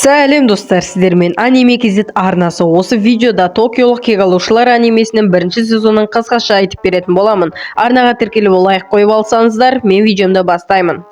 Сәлем, достар! Сіздермен Аниме KZ арнасы. Осы видеода «Токиолық кек алушылар» анимесінің бірінші сезонын қысқаша айтып беретін боламын. Арнаға тіркеліп, лайк қойып алсаңыздар, мен видеомды бастаймын.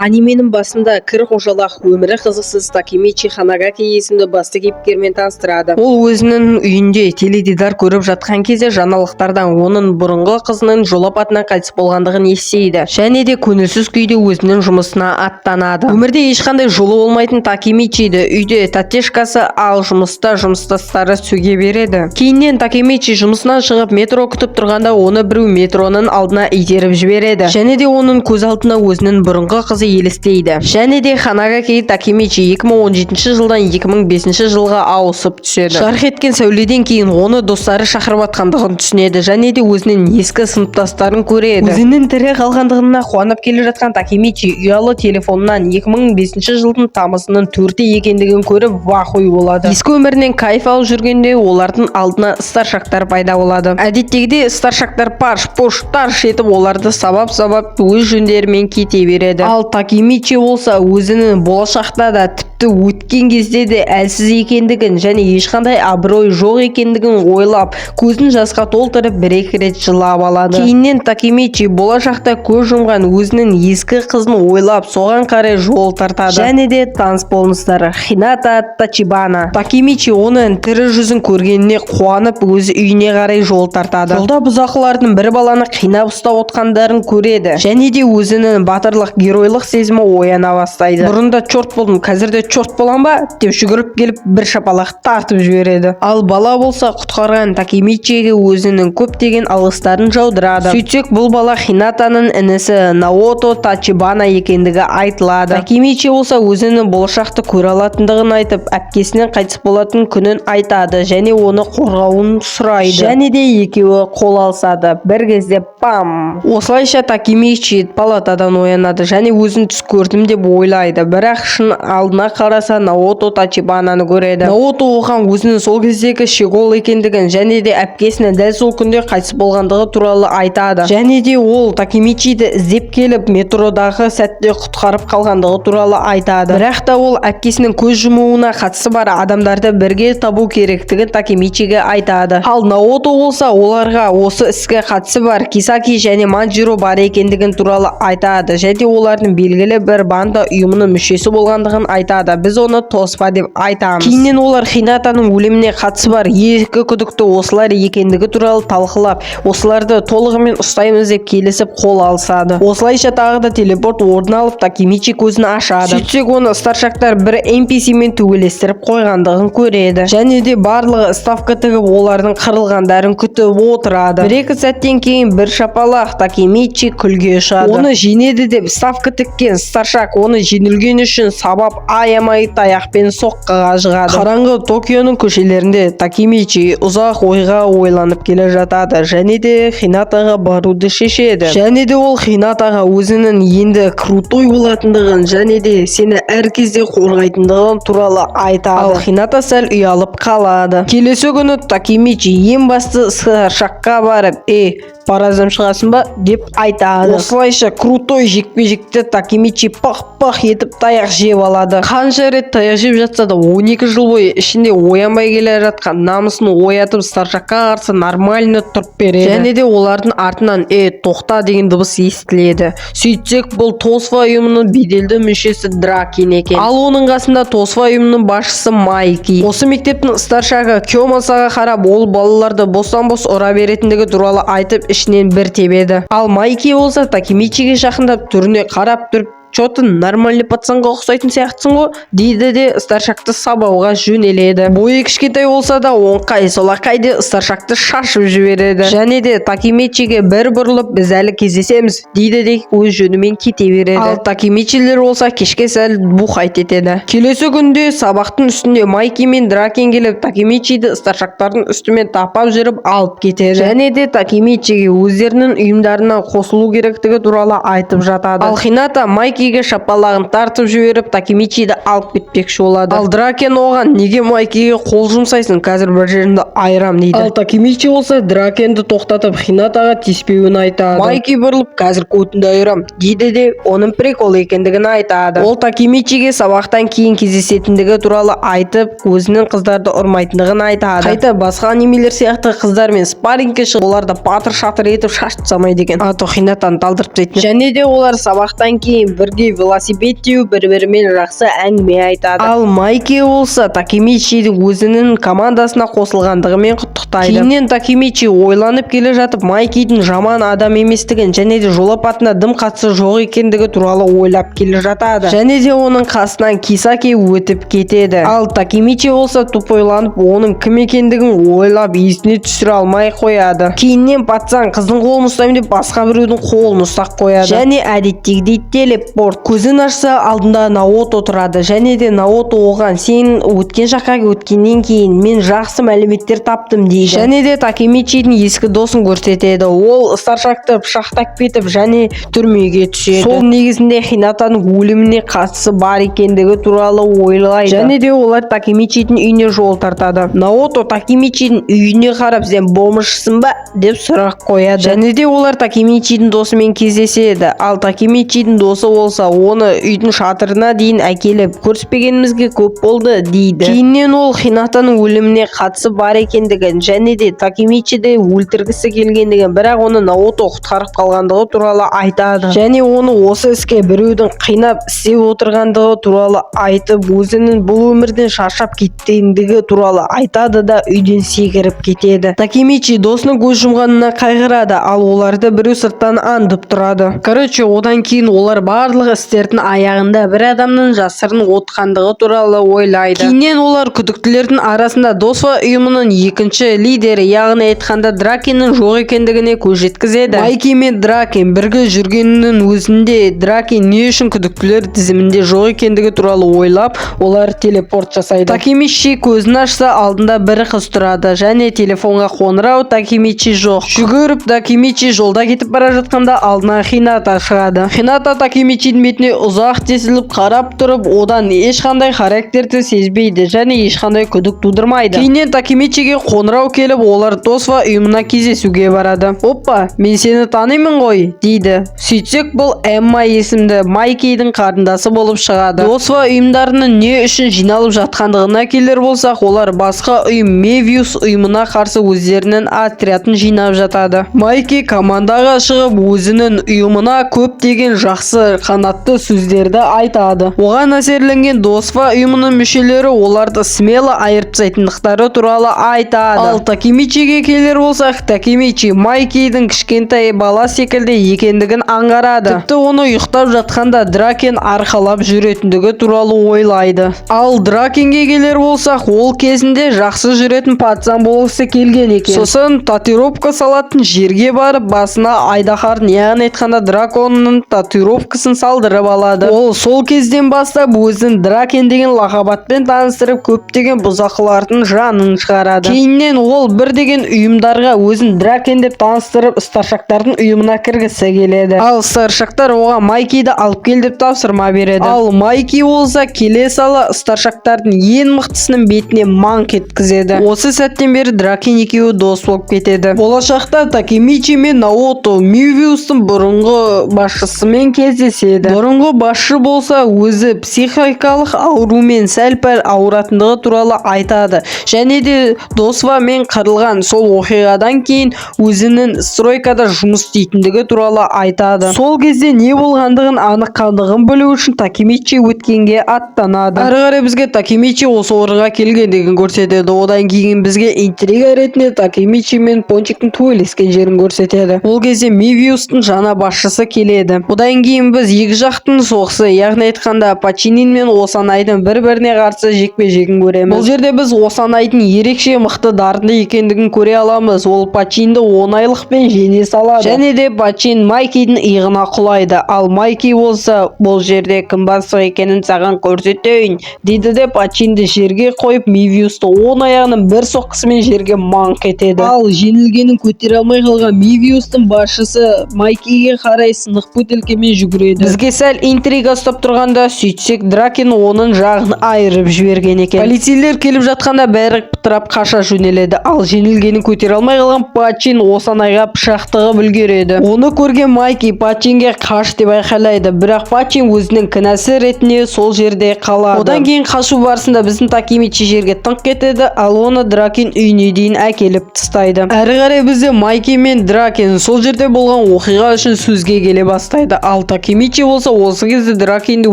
Анименің басында кір қожалақ, өмірі қызықсыз Такемичи Ханагаки есімді басты кейіпкермен таныстырады. Ол өзінің үйінде теледидар көріп жатқан кезде жаңалықтардан оның бұрынғы қызының жол апатынан қайтыс болғандығын естиді және де көңілсіз күйде өзінің жұмысына аттанады. Өмірде ешқандай жолы болмайтын Такемичиді үйде тәтешкасы, ал жұмыста жұмыстастары сөге береді. Кейіннен Такемичи жұмысынан шығып, метро күтіп тұрғанда, оны біреу метроның алдына итеріп жібереді және де оның көз алдына өзінің бұрынғы қызы елестейді. Және де Ханагаки Такемичи 2017 жылдан 2005 жылға ауысып түседі. Жарқ еткен сәуледен кейін оны достары шақырып жатқандығын түсінеді және де өзінің ескі сыныптастарын көреді. Өзінің тірі қалғандығына қуанып келе жатқан Такемичи ұялы телефонынан 2005 жылдың тамызының 4-і екендігін көріп, в ахуе болады. Ескі өмірінен кайф алып жүргенде олардың алдына старшактар пайда болады. Әдеттегідей, старшактар парш пуш тарш етіп, оларды сабап-сабап, өз жөндерімен кете береді. Ал Такемичи болса, өзінің болашақта да, тіпті өткен кезде де әлсіз екендігін және ешқандай абырой жоқ екендігін ойлап, көзін жасқа толтырып, бір-екі рет жылап алады. Кейіннен Такемичи болашақта көз жұмған өзінің ескі қызын ойлап, соған қарай жол тартады. Және де таныс болыңыздар: Хината Тачибана. Такемичи оның тірі жүзін көргеніне қуанып, өз үйіне қарай жол тартады. Жолда бұзақылардың бір баланы қинап ұстап отқандарын көреді және де өзінің батырлық, геройлық сезімі ояна бастайды. «Бұрында черт болдым, қазір де черт болам ба?» деп жүгіріп келіп, бір шапалақ тартып жібереді. Ал бала болса, құтқарған Такемичиге өзінің көптеген алғыстарын жаудырады. Сөйтсек, бұл бала Хинатаның інісі Наото Тачибана екендігі айтылады. Такемичи болса, өзінің болашақты көре алатындығын айтып, әпкесінің қайтыс болатын күнін айтады және оны қорғауын сұрайды. Және де екеуі қол алысады. Бір кезде пам! Осылайша Такемичи палатадан оянады және өзін түс көрдім деп ойлайды, бірақ шын алдына қараса, Наото Тачибананы көреді. Наото оған өзінің сол кездегі щегол екендігін және де әпкесінің дәл сол күнде қайтыс болғандығы туралы айтады. Және де ол Такемичиді іздеп келіп, метродағы сәтте құтқарып қалғандығы туралы айтады. Бірақ та ол әпкесінің көз жұмуына қатысы бар адамдарды бірге табу керектігін Такемичиге айтады. Ал Наото болса, оларға осы іске қатысы бар Кисаки және Манджиро бар екендігін туралы айтады және олардың белгілі бір банда ұйымының мүшесі болғандығын айтады. Біз оны Тосфа деп айтамыз. Кейіннен олар Хинатаның өліміне қатысы бар екі күдікті осылар екендігі туралы талқылап, осыларды толығымен ұстаймыз деп келісіп, қол алысады. Осылайша тағы да телепорт орын алып, Такемичи көзін ашады. Сөйтсек, оны старшактар бір NPC мен төбелестіріп қойғандығын көреді және де барлығы ставка тігіп, олардың қырылғандарын күтіп отырады. бір екі сәттен кейін бір шапалақ, Такемичи күлге ұшады. Оны жеңеді деп ставка тіккен старшак оны жеңілген үшін сабап, аямай таяқпен соққыға жығады. Қараңғы Токионың көшелерінде Такемичи ұзақ ойға ойланып келе жатады және де Хинатаға баруды шешеді. Және де ол Хинатаға өзінің енді крутой болатындығын және де сені әр кезде қорғайтындығын туралы айтады. Ал Хината сәл ұялып қалады. Келесі күні Такемичи ең басты старшакқа барып: «Ей, по разам шығасың ба?» – деп айтады. Осылайша крутой жекпе-жекте Такемичи пах-пах етіп таяқ жеп алады. Қанша рет таяқ жеп жатса да, 12 жыл бойы ішінде оянбай келе жатқан намысын оятып, старшакқа қарсы нормально тұрып береді. Және де олардың артынан «Е, тоқта!» деген дыбыс естіледі. Сөйтсек, бұл Тосфа ұйымының беделді мүшесі Дракин екен. Ал оның қасында Тосфа ұйымының басшысы Майки. Осы мектептің старшагы Киомасаға қарап, ол балаларды бостан-бос ұра беретіндігі туралы айтып, ішінен бір тебеді. Ал Майки болса, Такемичиге жақындап, түріне қарап тұрып: «Че-то нормальный пацанға ұқсайтын сияқтысың ғой», – дейді де, старшакты сабауға жөнеледі. Бойы кішкентай болса да, оңқай солақай де старшакты шашып жібереді. Және де Такемичиге бір бұрылып: «Біз әлі кездесеміз», – дейді де, өз жөнімен кете береді. Ал Такемичилер болса, кешке сәл бухать етеді. Келесі күнде сабақтың үстінде Майки мен Дракен келіп, Такемичиді старшактардың үстімен тапап жүріп алып кетеді және де Такемичиге өздерінің ұйымдарына қосылу керектігі туралы айтып жатады. Ал Хината Майки Майкиге шапалағын тартып жіберіп, Такемичиді алып кетпекші болады. Ал Дракен оған: «Неге Майкиге қол жұмсайсың? Қазір бір жеріңді айырам», – дейді. Ал Такемичи болса, Дракенді тоқтатып, Хинатаға тиіспеуін айтады. Майки бұрылып: «Қазір көтіңді айырам», – дейді де, оның прикол екендігін айтады. Ол Такемичиге сабақтан кейін кездесетіндігі туралы айтып, өзінің қыздарды ұрмайтындығын айтады. Қайта басқа анимелер сияқты қыздармен спаррингке шығып, оларды патыр шатыр етіп шашып тастамайды екен, а то Хинатаны талдырып тастайтын. Және де олар сабақтан кейін бірге велосипед теуіп, бір бірімен жақсы әңгіме айтады. Ал Майки болса, Такемичиді өзінің командасына қосылғандығымен құттықтайды. Кейіннен Такемичи ойланып келе жатып, Майкидің жаман адам еместігін және де жол апатына дым қатысы жоқ екендігі туралы ойлап келе жатады. Және де оның қасынан Кисаки өтіп кетеді. Ал Такемичи болса, тупойланып, оның кім екендігін ойлап, есіне түсіре алмай қояды. Кейіннен пацан қыздың қолын ұстаймын деп, басқа біреудің қолын ұстап қояды. Және әдеттегідей телепорт. Көзін ашса, алдында Наото тұрады. Және де Наото оған: «Сен өткен жаққа өткеннен кейін мен жақсы мәліметтер таптым», – дейді. Және де Такемичидің ескі досын көрсетеді. Ол Старшакты пышақтап кетіп және түрмеге түседі. Сол негізінде Хинатаның өліміне қатысы бар екендігі туралы ойлайды. Және де олар Такемичидің үйіне жол тартады. Наото Такемичидің үйіне қарап: «Сен бомжсың ба?» – деп сұрақ қояды. Және де олар Такемичидің досымен кездеседі. Ал Такемичидің досы болса, оны үйдің шатырына дейін әкеліп, «Көріспегенімізге көп болды», – дейді. Кейіннен ол Хинатаның өліміне қатысы бар екендігін және де Такемичиді өлтіргісі келгендігін, бірақ оны Наото құтқарып қалғандығы туралы айтады. Және оны осы іске біреудің қинап істеп отырғандығы туралы айтып, өзінің бұл өмірден шаршап кеткендігі туралы айтады да, үйден секіріп кетеді. Такемичи досының көз жұмғанына қайғырады, ал оларды біреу сырттан аңдып тұрады. Короче, одан кейін олар барлық істердің аяғында бір адамның жасырын отқандығы туралы ойлайды. Кейіннен олар күдіктілердің арасында Досва ұйымының екінші лидері, яғни айтқанда, Дракеннің жоқ екендігіне көз жеткізеді. Майки мен Дракен бірге жүргенінің өзінде, Дракен не үшін күдіктілер тізімінде жоқ екендігі туралы ойлап, олар телепорт жасайды. Такемичи көзін ашса, алдында бір қыз тұрады. Және телефонға қоңырау, Такемичи жоқ. Жүгіріп Такемичи жолда кетіп бара жатқанда, алдына Хината шығады. Хината Такемичидің бетіне ұзақ тесіліп қарап тұрып, одан ешқандай характерді сезбейді және ешқандай күдік тудырмайды. Кейіннен Такемичиге қоңырау келіп, олар Досва ұйымына кездесуге барады. «Оппа, мен сені танимын ғой», – дейді. Сөйтсек, бұл Эмма есімді Майкидің қарындасы болып шығады. Досва ұйымдарының не үшін жиналып жатқандығына келер болсақ, олар басқа ұйым Мевиус ұйымына қарсы өздерінің отрядын жинап жатады. Майки командаға шығып, өзінің ұйымына көптеген жақсы қанатты сөздерді айтады. Оған әсерленген Досва ұйымының мүшелері оларды смело айырып тастайтындықтары туралы айтады. Ал Такемичиге келер болсақ, Такемичи Майкидің кішкентай бала секілді екендігін аңғарады. Тіпті оны ұйықтап жатқанда Дракен арқалап жүретіндігі туралы ойлайды. Ал Дракенге келер болсақ, ол кезінде жақсы жүретін пацан болғысы келген екен. Сосын татуировка салатын жерге барып, басына айдаһардың, яғни айтқанда, драконның татуировкасын салдырып алады. Ол сол кезден бастап өзін Дракен деген лақап атпен таныстырып, көптеген бұзақылардың жанын шығарады. Кейіннен ол бір деген ұйымдарға өзін Дракен деп таныстырып, старшактардың ұйымына кіргісі келеді. Ал старшактар оған Майкиді алып кел деп тапсырма береді. Ал Майки болса, келе сала старшактардың ең мықтысының бетіне маңқ еткізеді. Осы сәттен бері Дракен екеуі дос болып кетеді. Болашақта Такемичи мен Наото Мевиустың бұрынғы басшысымен кездеседі. Бұрынғы басшы болса, өзі психикалық аурумен сәл-пәл ауыратындығы туралы айтады және де Досвамен қырылған сол оқиғадан кейін өзінің стройкада жұмыс істейтіндігі туралы айтады. Сол кезде не болғандығын анық қандығын білу үшін Такемичи өткенге аттанады. Әрі қарай бізге Такемичи осы орынға келгендігін көрсетеді. Одан кейін бізге интрига ретінде Такемичи мен Пончиктің төбелескен жерін көрсетеді. Ол кезде Мевиустың жаңа басшысы келеді. Одан кейін біз екі жақтың соғысы, яғни айтқанда, Пачинин мен Осанайдың бір біріне қарсы жекпе жегін көреміз. Бұл жерде біз Осанайдың ерекше мықты дарын Дарынды екендігін көре аламыз. Ол Пачинді оңайлықпен жеңе салады және де Пачин Майкидің иығына құлайды. Ал Майки болса, бұл жерде кім бастық екенін саған көрсетейін дейді де, Пачинді жерге қойып, Мевиусты оң аяғының бір соққысымен жерге маңқ етеді. Ал жеңілгенін көтере алмай қалған Мевиустың басшысы Майкиге қарай сынық бөтелкемен жүгіреді. Бізге сәл интрига ұстап тұрғанда, сөйтсек, Дракен оның жағын айырып жіберген екен. Полицейлер келіп жатқанда, бәрі бытырап қаша жөнеледі. Ал жеңілгенін көтере алмай қалған Пачин Осанайға пышақ тығып үлгереді. Оны көрген Майки Пачинге қаш деп айқайлайды, бірақ Пачин өзінің кінәсі ретінде сол жерде қалады. Одан кейін қашу барысында біздің Такемичи жерге тыңқ кетеді, ал оны Дракен үйіне дейін әкеліп тастайды. Әрі қарай бізде Майки мен Дракен сол жерде болған оқиға үшін сөзге келе бастайды. Ал Такемичи болса, осы кезде Дракенді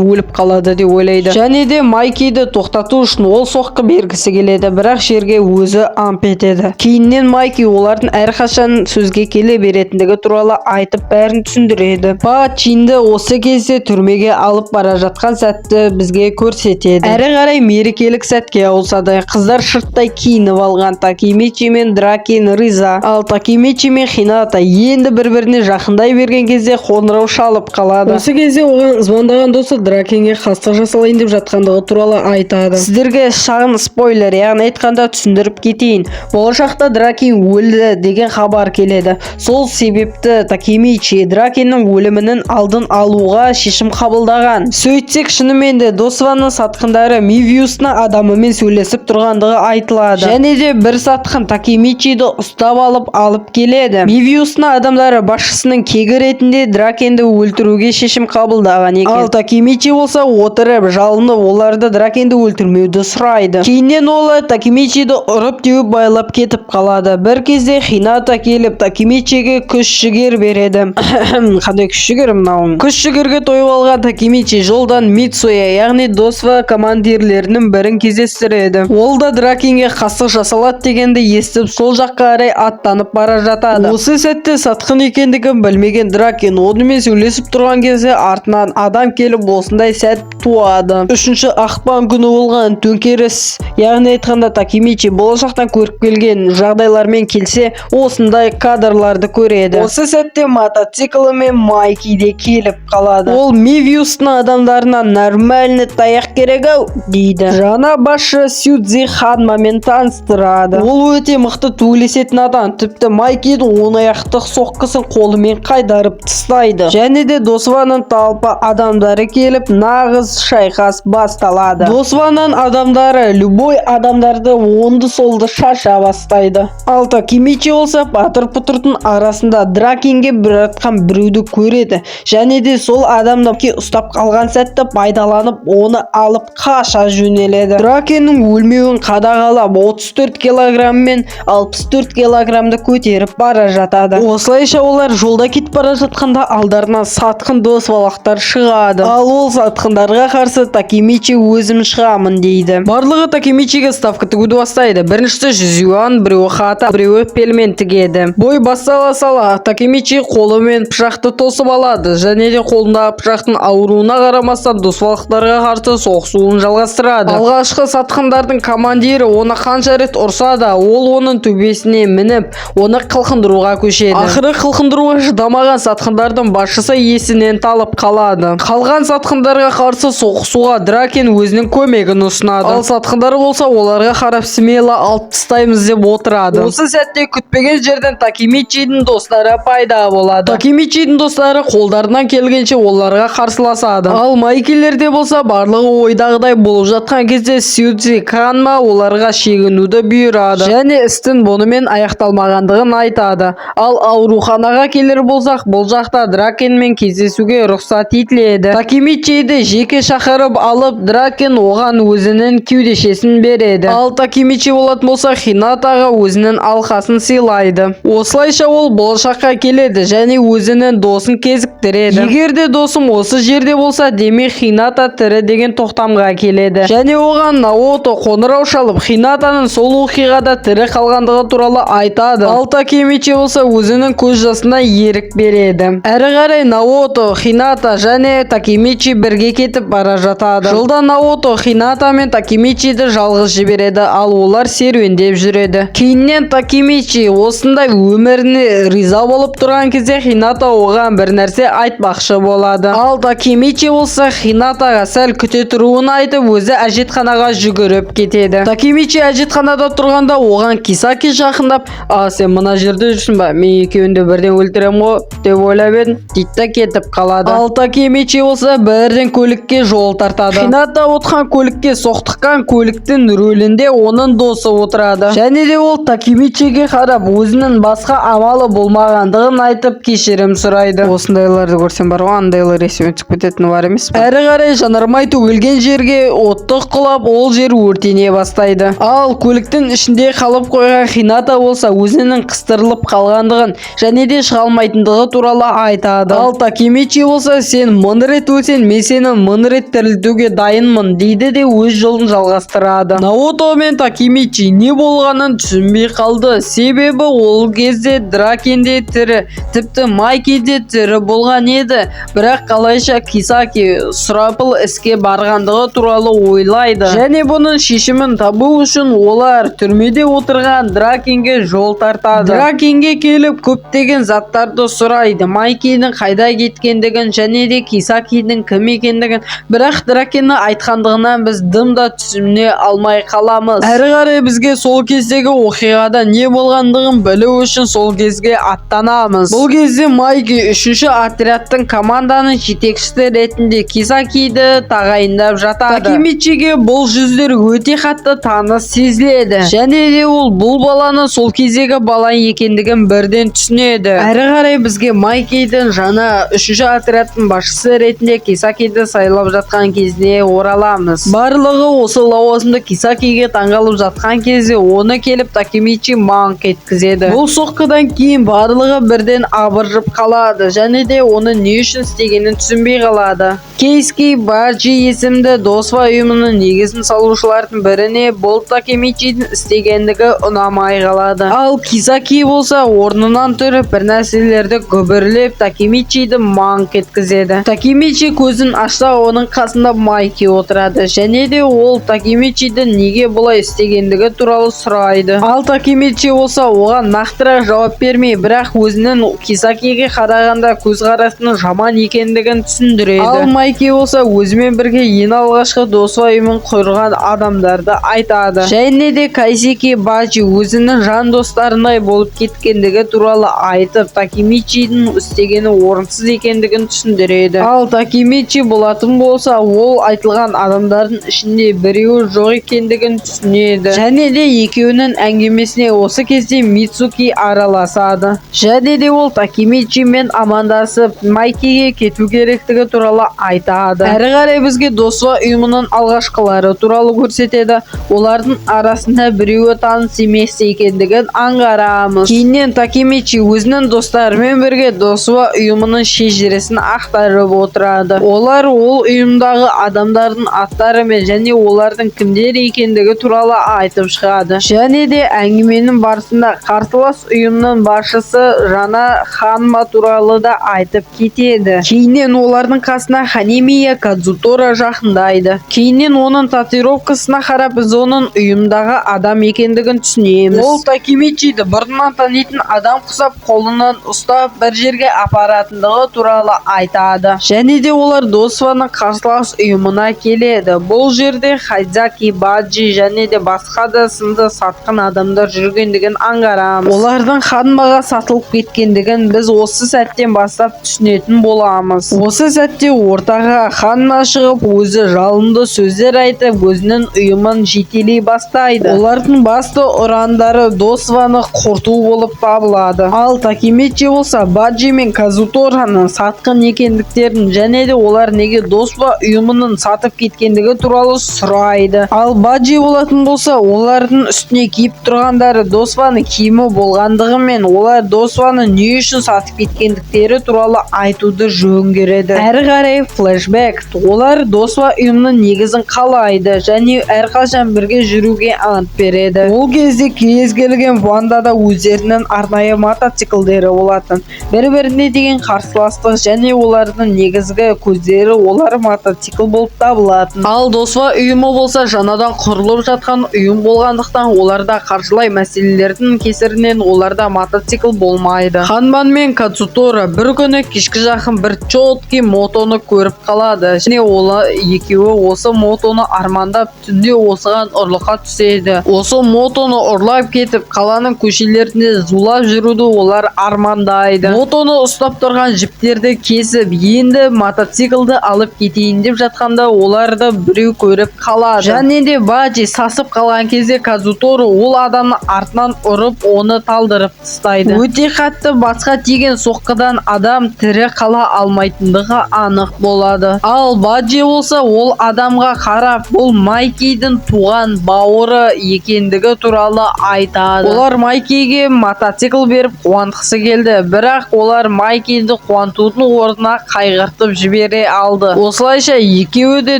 өліп қалады деп ойлайды және де Майкиді тоқтату үшін ол соққы бергісі келеді, бірақ жерге өзі амп етеді. Кейіннен Майки олардың әрқашан сөзге келе беретіндігі туралы айтып, бәрін түсіндіреді. Пачинді осы кезде түрмеге алып бара жатқан сәтті бізге көрсетеді. Әрі қарай мерекелік сәтке ауысады. Қыздар шырттай киініп алған. Такемичи мен Дракен риза. Ал Такемичи мен Хината енді бір-біріне жақындай берген кезде қоңырау шалып қалады. Осы кезде оған звондаған досы Дракенге қастық жасалайын деп жатқандығы туралы айтады. Сіздерге шағын спойлер, яғни айтқанда, түсіндіріп кетейін. Болашақта Дракен өлді деген хабар келеді. Сол себепті Такемичи Дракеннің өлімінің алдын алуға шешім қабылдаған. Сөйтсек, шынымен де Досваның сатқындары Мевиустың адамымен сөйлесіп тұрғандығы айтылады және де бір сатқын Такемичиді ұстап алып келеді. Мевиустың адамдары басшысының кегі ретінде Дракенді өлтіруге шешім қабылдаған екен. Ал Такемичи болса, отырып жалынып, оларды Дракенді өлтірмеуді сұрайды. Кейіннен олар Такемичиді ұрып теуіп, байлап кетіп қалады. Бір кезде Хината келіп, Такемичиге күш жігер береді. Қандай күш жігер мынау? Күш жігерге тойып алған Такемичи жолдан Мицуя, яғни Досва командирлерінің бірін кездестіреді. Ол да Дракенге қастық жасалады дегенді естіп, сол жаққа қарай аттанып бара жатады. Осы сәтте сатқын екендігін білмеген Дракен онымен сөйлесіп тұрған кезде артынан адам келіп, осындай сәт туады. 3 ақпан күні болған төңкеріс, яғни айтқанда, Такемичи болашақтан көріп келген жағдайлармен келсе, осындай кадрларды көреді. Осы сәтте мотоциклімен Майки де келіп қалады. Ол Мевиустың адамдарына нормальный таяқ керек ау дейді. Жаңа басшы Сюдзи Ханмамен таныстырады. Ол өте мықты төбелесетін адам, тіпті Майкидің оң аяқтық соққысын қолымен қайдарып тастайды. Және де Досваның талпы адамдары келіп, нағыз шайқас басталады. Досваның адамдары любой адамдарды оңды солды шаша бастайды. Ал Такемичи болса, патыр пұтырдың арасында Дракенге бір атқан біреуді көреді және де сол адамды ұстап қалған сәтті пайдаланып, оны алып қаша жөнеледі. Дракеннің өлмеуін қадағалап, 34 килограмм мен 64 килограммды көтеріп бара жатады. Осылайша олар жолда кетіп бара жатқанда алдарынан сатқын досвалақтар шығады. Ал ол сатқындарға қарсы Такемичи өзім шығамын дейді. Барлығы Такемичиге ставка тігуді бастайды. Біріншісі 100 юан, біреуі хата, біреуі пельмен тігеді. Бой бастала сала Такемичи қолымен пышақты тосып алады және де қолындағы пышақтың ауруына қарамастан досвалақтарға қарсы соғысуын жалғастырады. Алғашқы сатқындардың командирі оны қанша рет ұрса да, ол оның төбесіне мініп, оны қылқындыруға көшеді. Ақыры қылқындыруға шыдамаған сатқындардың басшысы есінен талып қалады. Қалған сатқындарға қарсы соғысуға Дракен өзінің көмегін ұсынады. Ал сатқындар болса, оларға қарап смело алып тастаймыз деп отырады. Осы сәтте күтпеген жерден Такемичидің достары пайда болады. Такемичидің достары қолдарынан келгенше оларға қарсыласады. Ал Майкилерде болса, барлығы ойдағыдай болып жатқан кезде Сюдзи Канма оларға шегінуді бұйырады және істің бұнымен аяқталмағандығын айтады. Ал ауруханаға келер болсақ, бұл жақта Дракенмен кездесуге рұқсат етіледі. Такемичиді жеке шақырып алып, Дракен оған өзінің кеудешесін береді. Ал Такемичи болатын болса, Хинатаға өзінің алқасын сыйлайды. Осылайша ол болашаққа келеді және өзінің досын кезіктіреді. Егер де досым осы жерде болса, демек Хината тірі деген тоқтамға келеді. Және оған Наото қоңырау шалып, Хинатаның сол оқиғада тірі қалғандығы туралы айтады. Ал Такемичи болса, өзінің көз жасына ерік береді. Әрі қарай Наото, Хината және Такемичи бірге кетіп бара жатады. Жолда Наото Хината мен Такемичиді жалғыз жібереді, ал Ал олар серуендеп жүреді. Кейіннен Такемичи осындай өміріне риза болып тұрған кезде Хината оған бір нәрсе айтпақшы болады. Ал Такемичи болса, Хинатаға сәл күте тұруын айтып, өзі әжетханаға жүгіріп кетеді. Такемичи әжетханада тұрғанда оған Кисаки жақындап: «А, сен мына жерде жүрсің ба? Мен екеуін де бірден өлтірем ғой деп ойлап едім», – дейді да кетіп қалады. Ал Такемичи болса, бірден көлікке жол тартады. Хината отырған көлікке соқтыққан көліктің рөлінде оның досы отырады. Және де ол Такемичиге қарап, өзінің басқа амалы болмағандығын айтып, кешірім сұрайды. Осындайларды көрсем бар ғой, андайлар есіме түсіп кететіні бар емес пе? Әрі қарай жанармай төгілген жерге оттық құлап, ол жер өртене бастайды. Ал көліктің ішінде қалып қойған Хината болса, өзінің қыстырылып қалғандығын және де шыға алмайтындығы туралы айтады. Ал Такемичи болса: «Сен мың рет өлсең, мен сені мың рет тірілтуге дайынмын», – дейді де өз жолын жалғастырады. Наото мен Такемичи не болғанын түсінбей қалды, себебі ол кезде Дракен де тірі, тіпті Майки де тірі болған еді. Бірақ қалайша Кисаки сұрапыл іске барғандығы туралы ойлайды. Және бұның шешімін табу үшін олар түрмеде отырған Дракенге жол тартады. Дракенге келіп, көптеген заттарды сұрайды: Майкидің қайда кеткендігін және де Кисакидің кім екендігін. Бірақ Дракеннің айтқандығынан біз дым да түсіне алмай қаламыз. Әрі қарай бізге сол кездегі оқиғада не болғандығын білу үшін сол кезге аттанамыз. Бұл кезде Майки үшінші отрядтың команданың жетекшісі ретінде Кисакиді тағайындап жатады. Такемичиге бұл жүздер өте қатты таныс сезіледі және де ол бұл баланы сол кездегі бала екендігін бірден түсінеді. Әрі қарай бізге Майкидің жаңа үшінші отрядтың басшысы ретінде Кисакиді сайлап жатқан кезіне ораламыз. Барлығы осы лауазымды Кисакиге таңғалып жатқан кезде, оны келіп Такемичи маңқ еткізеді. Бұл соққыдан кейін барлығы бірден абыржып қалады және де оны не үшін істегенін түсінбей қалады. Кейски Баджи есімді Досва ұйымының негізін салушылардың біріне бұл Такемичидің істегендігі ұнамай қалады. Ал Кисаки болса, орнынан тұрып, бір нәрселерді күбірлеп, Такемичиді маңқ еткізеді. Такемичи көзін ашса, оның қасында Майки отырады және де ол Такемичидің неге бұлай істегендігі туралы сұрайды. Ал Такемичи болса, оған нақтырақ жауап бермей, бірақ өзінің Кисакиге қарағанда көзқарасының жаман екендігін түсіндіреді. Ал Майки болса, өзімен бірге ең алғашқы Досва ұйымын құрған адамдарды айтады және де Кайсеки Баджи өзінің жан достарындай болып кеткендігі туралы айтып, Такемичидің істегені орынсыз екендігін түсіндіреді. Ал Такемичи болатын болса, ол айтылған адамдардың ішінде біреуі жоқ екендігін түсінеді. Және де екеуінің әңгімесіне осы кезде Мицуки араласады және де ол Такемичимен амандасып, Майкиге кету керектігі туралы айтады. Әрі қарай бізге Досва ұйымының алғашқылары туралы көрсетеді. Олардың арасында біреуі таныс емес екендігін аңғарамыз. Кейіннен Такемичи өзінің достарымен бірге Досва ұйымының шежіресін ақтарып отырады. Олар ол ұйымдағы адамдардың аттарымен және олардың кімдер екендігі туралы айтып шығады. Және де әңгіменің барысында қарсылас ұйымның басшысы жаңа Ханма туралы да айтып кетеді. Кейіннен олардың қасына Ханемия Кадзутора жақындайды. Кейіннен оның татуировкасына қарап, біз оның ұйымдағы адам екендігін түсінеміз. Ол Такемичиді бұрыннан танитын адам құсап, қолынан ұстап, бір жерге апаратындығы туралы айтады. Және де олар Досваның қарсылас ұйымына келеді. Бұл жерде Хайдзаки Баджи және де басқа да сынды сатқын адамдар жүргендігін аңғарамыз. Олардың Ханмаға сатылып кеткендігін біз осы сәттен бастап түсінетін боламыз. Осы сәтте ортаға Ханма шығып, өзі жалынды сөздер айтып, өзінің ұйымын жетелей бастайды. Олардың басты ұрандары Досваны құрту болып табылады. Ал Такемичи болса, Баджи мен Казутораның сатқын екендіктерін және де олар неге Досва ұйымының сатып кеткендігі туралы сұрайды. Ал Баджи болатын болса, олардың үстіне киіп тұрғандары Досваның киімі болғандығымен, олар Досваны не үшін сатып кеткендіктері туралы айтуды жөн көреді. Әрі қарай флешбек. Олар Досва ұйымының негізін қалайды және әрқашан бірге жүруге ант береді. Ол кезде кез келген бандада өздерінің арнайы мотоциклдері болатын. Бір біріне деген қарсыластық және олардың негізгі көздері олар мотоцикл болып табылатын. Ал Досва ұйымы болса, жаңадан құрылып жатқан құрылған ұйым болғандықтан, оларда қаржылай мәселелердің кесірінен оларда мотоцикл болмайды. Ханман мен Кадзутора бір күні кешкі жақын бір четкий мотоны көріп қалады және ол екеуі осы мотоны армандап, түнде осыған ұрлыққа түседі. Осы мотоны ұрлап кетіп, қаланың көшелерінде зулап жүруді олар армандайды. Мотоны ұстап тұрған жіптерді кесіп, енді мотоциклді алып кетейін деп жатқанда, оларды біреу көріп қалады. Және де Баджи сасып қалған кезде Казуторо ол адамның артынан ұрып, оны талдырып тастайды. Өте қатты басқа тиген соққыдан адам тірі қала алмайтындығы анық болады. Ал Баджи болса, ол адамға қарап, бұл Майкидің туған бауыры екендігі туралы айтады. Олар Майкиге мотоцикл беріп қуантқысы келді, бірақ олар Майкиді қуантудың орнына қайғыртып жібере алды. Осылайша екеуі де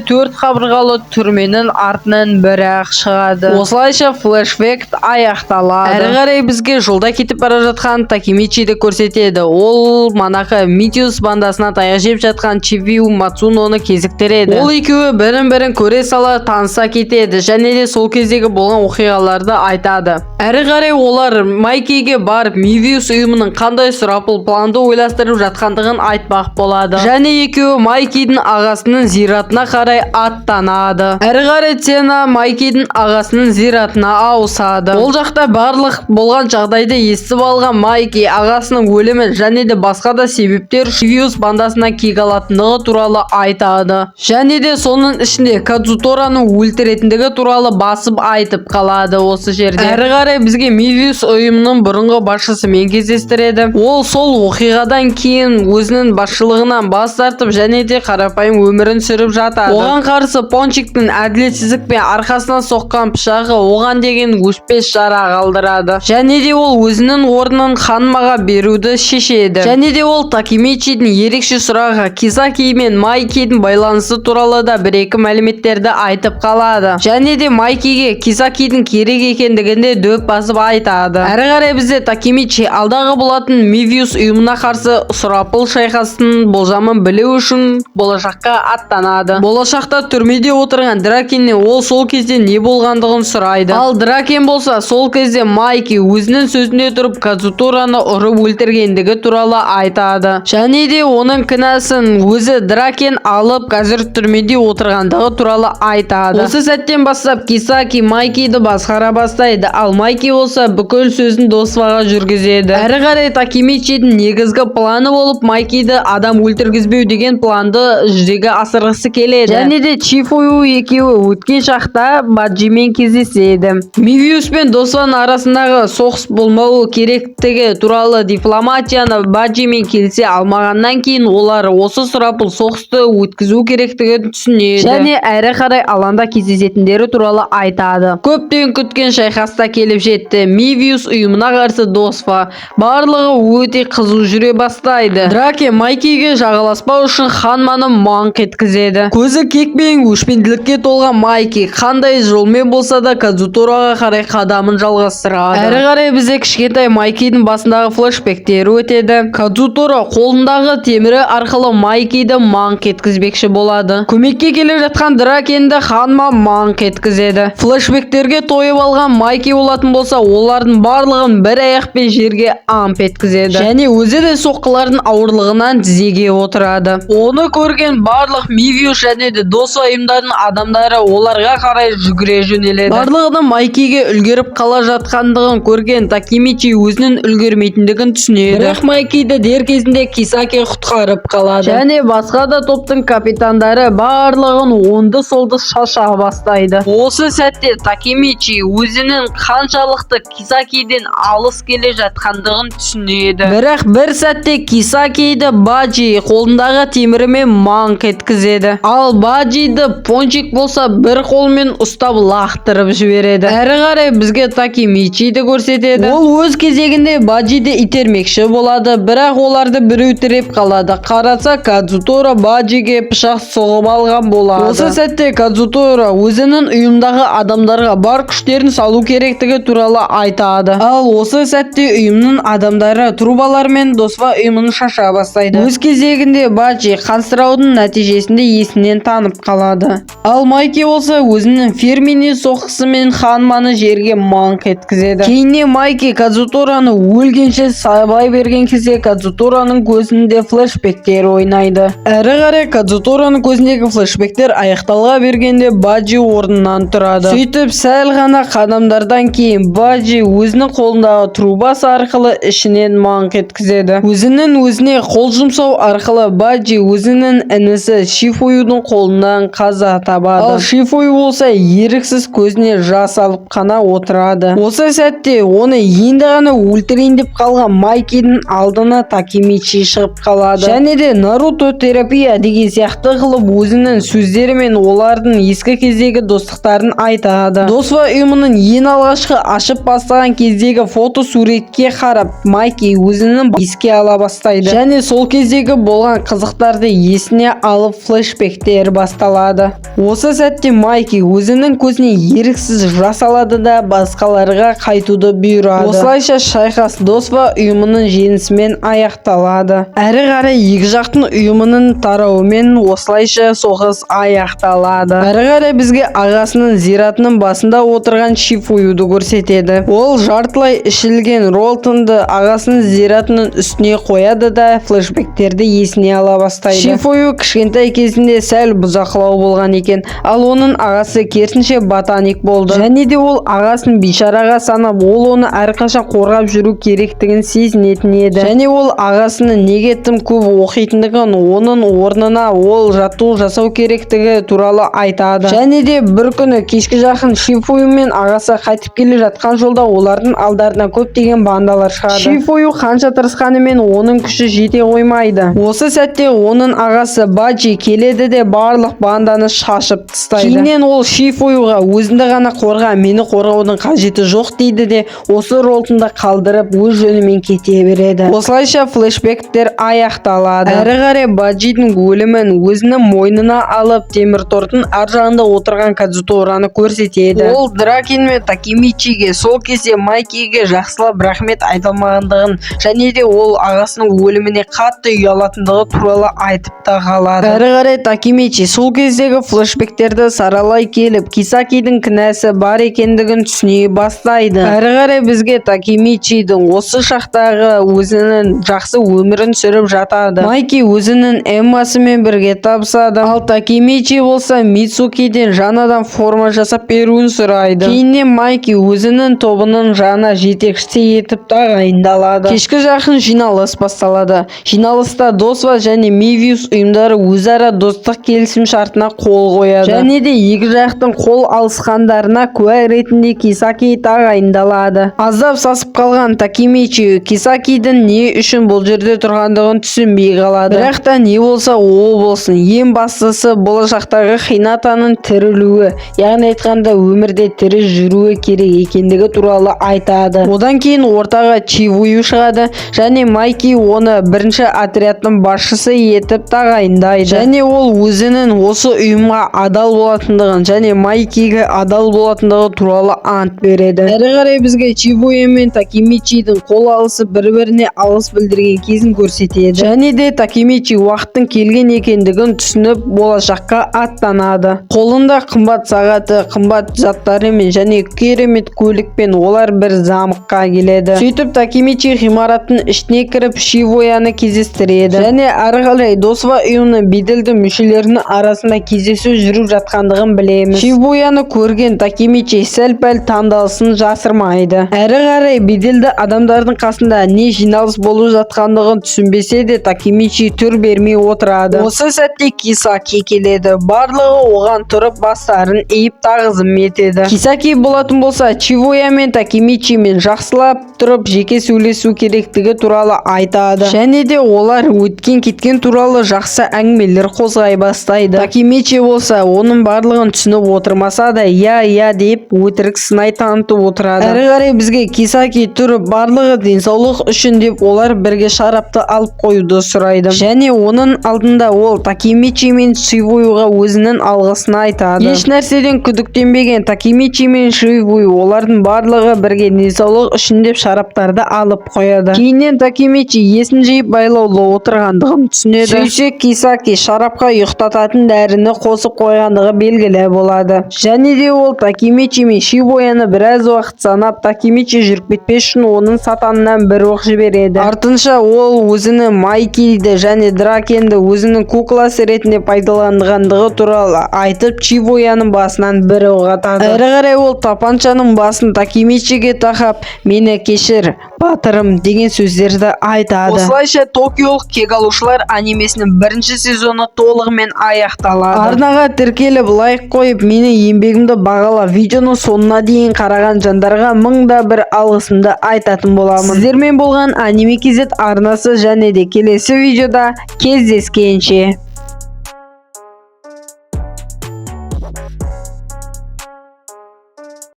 төрт қабырғалы түрменің артынан бір-ақ шығады. Осылайша флешбек аяқталады. Әрі қарай бізге жолда кетіп бара жатқан Такемичиді көрсетеді. Ол манақа Митиус бандасына таяқ жеп жатқан Чивиу Мацуноны кезіктіреді. Ол екеуі бірін-бірін көре сала таныса кетеді және де сол кездегі болған оқиғаларды айтады. Әрі қарай олар Майкиге барып, Мивиус ұйымының қандай сұрапыл планды ойластырып жатқандығын айтпақ болады. Және екеуі Майкидің ағасының зиратына қарай аттанады. Әрі қарай сцена Майкидің ағасының зиратына ауысады. Ол жақта барлық болған жағдайды естіп алған Майки ағасының өлімі және де басқа да себептер үшін Мивиус бандасына кек алатындығы туралы айтады. Және де соның ішінде Кадзутораны өлтіретіндігі туралы басып айтып қалады осы жерде. Әрі қарай бізге Мивиус ұйымының бұрынғы басшысымен кездестіреді. Ол сол оқиғадан кейін өзінің басшылығынан бас тартып және де қарапайым өмірін сүріп жатады. Оған қарсы Пончиктің әділетсіздікпен арқасынан соққан пышағы оған деген өшпес жара қалдырады. Және де ол өзінің орнын Ханмаға беруді шешеді. Және де ол Такемичидің ерекше сұрағы Кизаки мен Майкидің байланысы туралы да бір-екі мәліметтерді айтып қалады. Және де Майкиге Кизакидің керек екендігін де дөп басып айтады. Әрі қарай бізде Такемичи алдағы болатын Мивиус ұйымына қарсы сұрапыл шайқастың болжамын білу үшін болашаққа аттанады. Болашақта түрмеде отырған Дракеннен ол сол кезде не болғандығын сұрайды. Ал Дракен болса, сол кезде Майки өзінің сөзінде тұрып, Кадзутораны ұрып өлтіргендігі туралы айтады. Және де оның кінәсін өзі Дракен алып, қазір түрмеде отырғандығы туралы айтады. Осы сәттен бастап Кисаки Майкиді басқара бастайды, ал Майки болса, бүкіл сөзін Досваға жүргізеді. Әрі қарай Такемичидің негізгі планы болып Майкиді адам өлтіргізбеу деген планды жүзеге асырғысы келеді. Және де Чифую екеуі өткен шақта Баджимен кездеседі. Мивиус пен Досваның арасындағы соғыс болмауы керектігі туралы дипломатияны Баджимен келісе алмағаннан кейін, олар осы сұрапыл соғысты өткізу керектігін түсінеді. Және әрі қарай алаңда кездесетіндері туралы айтады. Көптен күткен шайқаста келіп жетті. Мивиус ұйымына қарсы Досфа. Барлығы өте қызу жүре бастайды. Драке Майкиге жағаласпау үшін Ханманы маңқ еткізеді. Көзі кек пен өшпенділікке толған Майки қандай жолмен болса да Кадзутораға қарай қадамын жалғастырады. Әрі қарай бізде кішкентай Майкидің басындағы флешбектері өтеді. Кадзутора қолындағы темірі арқылы Майкиді маңқ еткізбекші болады. Көмекке келе жатқан Дракенді Ханма маңқ еткізеді. Флешбектерге тойып алған Майки болатын болса, олардың барлығын бір аяқпен жерге амп еткізеді. Және өзі де соққылардың ауырлығынан тізеге отырады. Оны көрген барлық Мивиус және де Досва ұйымдарының адамдары оларға қарай жүгіре жөнеледі. Барлығының Майкиге үлгеріп қала жатқандығын көрген Такемичи өзінің үлгермейтіндігін түсінеді. Бірақ Майкиді дер кезінде Кисаки құтқарып қалады. Және басқа да топтың капитандары барлығын оңды-солды шаша бастайды. Осы сәтте Такемичи өзінің қаншалықты Кисакиден алыс келе жатқандығын түсінеді. Бірақ бір сәтте Кисакиді Баджи қолындағы темірімен маңқ еткізеді. Ал Баджиді Пончик болса, бір қолмен ұстап лақтырып жібереді. Әрі қарай бізге Такемичиді көрсетеді. Ол өз кезегінде Баджиді итермекші болады, бірақ оларды біреу тіреп қалады. Қараса, Кадзутора Баджиге пышақ соғып алған болады. Осы сәтте Кадзутора өзінің ұйымдағы адамдарға бар күштерін салу керектігі туралы айтады. Ал осы сәтте ұйымның адамдары трубалармен Досва ұйымын шаша бастайды. Өз кезегінде Баджи қансыраудың нәтижесінде есінен танып қалады. Ал Майки болса, өзінің фирменный Және соққысымен Ханманы жерге маңқ еткізеді. Кейіннен Майки Кадзутораны өлгенше сабай берген кезде Кадзутораның көзінде флешбектер ойнайды. Әрі қарай Кадзутораның көзіндегі флешбектер аяқталға бергенде Баджи орнынан тұрады. Сөйтіп, сәл ғана қадамдардан кейін Баджи өзінің қолындағы трубасы арқылы ішінен маңқ еткізеді. Өзінің өзіне қол жұмсау арқылы Баджи өзінің інісі Шифуюдың қолынан қаза табады. Ал Шифую болса, еріксіз көзіне жас алып қана отырады. Осы сәтте оны енді ғана өлтірейін деп қалған Майкидің алдына Такемичи шығып қалады және де «Наруто терапия» деген сияқты қылып өзінің сөздерімен олардың ескі кездегі достықтарын айтады. Досва ұйымының ең алғашқы ашып бастаған кездегі фото суретке қарап, Майки өзінің еске ала бастайды және сол кездегі болған қызықтарды есіне алып, флешбектер басталады. Осы сәтте Майки өзінің көзіне еріксіз жас алады да, басқаларға қайтуды бұйырады. Осылайша шайқас Досва ұйымының жеңісімен аяқталады. Әрі қарай екі жақтың ұйымының тарауымен осылайша соғыс аяқталады. Әрі қарай бізге ағасының зиратының басында отырған Шифуюды көрсетеді. Ол жартылай ішілген ролтонды ағасының зиратының үстіне қояды да, флешбектерді есіне ала бастайды. Шифую кішкентай кезінде сәл бұзақылау болған екен, ал оның ағасы керісінше ботаник болды және де ол ағасын бейшараға санап, ол оны әрқашан қорғап жүру керектігін сезінетін еді. Және ол ағасының неге тым көп оқитындығын, оның орнына ол жаттығу жасау керектігі туралы айтады. Және де бір күні кешкі жақын Шифую мен ағасы қайтып келе жатқан жолда олардың алдарына көптеген бандалар шығады. Шифую қанша тырысқанымен, оның күші жете қоймайды. Осы сәтте оның ағасы Баджи келеді де, барлық банданы шашып тастайды. Кейіннен ол Шифуюға: «Өзіңді ғана қорға, мені қорғаудың қажеті жоқ», — дейді де, осы ролтонды қалдырып, өз жөнімен кете береді. Осылайша флешбектер аяқталады. Әрі қарай Баджидің өлімін өзінің мойнына алып, темір тордың ар жағында отырған Кадзутораны көрсетеді. Ол Дракен мен Такемичиге сол кезде Майкиге жақсылап рахмет айта алмағандығын және де ол ағасының өліміне қатты ұялатындығы туралы айтып та қалады. Әрі қарай Такемичи сол кездегі флешбектерді саралай келіп, Кисакидің кінәсі бар екендігін түсіне бастайды. Әрі қарай бізге Такемичидің осы шақтағы өзінің жақсы өмірін сүріп жатады. Майки өзінің Эммасымен бірге табысады, ал Такемичи болса Мицукиден жаңадан форма жасап беруін сұрайды. Кейіннен Майки өзінің тобының жаңа жетекшісі етіп тағайындалады. Кешкі жақын жиналыс басталады. Жиналыста Досва және Мевиус ұйымдары өзара достық келісім шартына қол қояды және де екі жақтың қол алысқандарына куә ретінде Кисаки тағайындалады. Аздап сасып қалған Такемичи Кисакидің не үшін бұл жерде тұрғандығын түсінбей қалады. Бірақ та не болса о болсын, ең бастысы болашақтағы Хинатаның тірілуі, яғни айтқанда, өмірде тірі жүруі керек екендігі туралы айтады. Одан кейін ортаға Чивую шығады және Майки оны бірінші отрядтың басшысы етіп тағайындайды және ол өзінің осы ұйымға адал болатындығын және Майкиге адал болатындығы туралы ант береді. Әрі қарай бізге Чивуя мен Такемичидің қол алысып, бір-біріне алғыс білдірген кезін көрсетеді және де Такемичи уақыттың келген екендігін түсініп, болашаққа аттанады. Қолында қымбат сағаты, қымбат заттарымен және керемет көлікпен олар бір замокқа келеді. Сөйтіп, Такемичи ғимараттың ішіне кіріп, Шивояны кездестіреді және әрі қарай Досва ұйымының беделді мүшелерінің арасында кездесу жүріп жатқандығын білеміз. Шивояны көрген Такемичи сәл-пәл таңдалысын жасырмайды. Әрі қарай беделді адамдардың қасында не жиналыс болып жатқандығын түсінбесе де, Такемичи түр бермей отырады. Осы сәтте Кисаки келеді. Барлығы оған тұрып, бастарын иіп, тағзым етеді. Кисаки болатын болса, Чивоя мен Такемичимен жақсылап тұрып жеке сөйлесу керектігі туралы айтады және де олар өткен кеткен туралы жақсы әңгімелер қозғай бастайды. Такемичи болса, оның барлығын түсініп отырмаса да, «иә, иә» деп өтірік сынай танытып отырады. Әрі қарай бізге Кисаки тұрып, барлығы денсаулық үшін деп, олар бірге шарапты алып қоюды сұрайды және оның алдында ол Такемичи мен Шивуюға өзінің алғысын айтады. Еш нәрседен күдіктенбеген Такемичи мен Шивую олардың барлығы бірге денсаулық үшін деп шараптарды алып қояды. Кейіннен Такемичи есін жиып, байлаулы отырғандығын түсінеді. Сөйтсе, Кисаки шарапқа ұйықтататын дәріні қосып қойғандығы белгілі болады және Және де ол Такемичи мен Шибуяны біраз уақыт санап, Такемичи жүріп кетпес үшін оның сатанынан бір оқ жібереді. Артынша ол өзінің Майкиді және Дракенді өзінің кукласы ретінде пайдаланғандығы туралы айтып, Чибуяның басынан бір оқ атады. Әрі қарай ол тапаншаның басын Такемичиге тақап, «Мені кешір, батырым» деген сөздерді айтады. Осылайша «Токиолық кек алушылар» анимесінің бірінші сезоны толығымен аяқталады. Арнаға тіркеліп, лайк қойып, менің еңбегімді бағалап, видеоның соңына дейін қараған жандарға мың да бір алғысымды айтатын боламын. Сіздермен болған Аниме KZ арнасы және де келесі видеода кездескенше.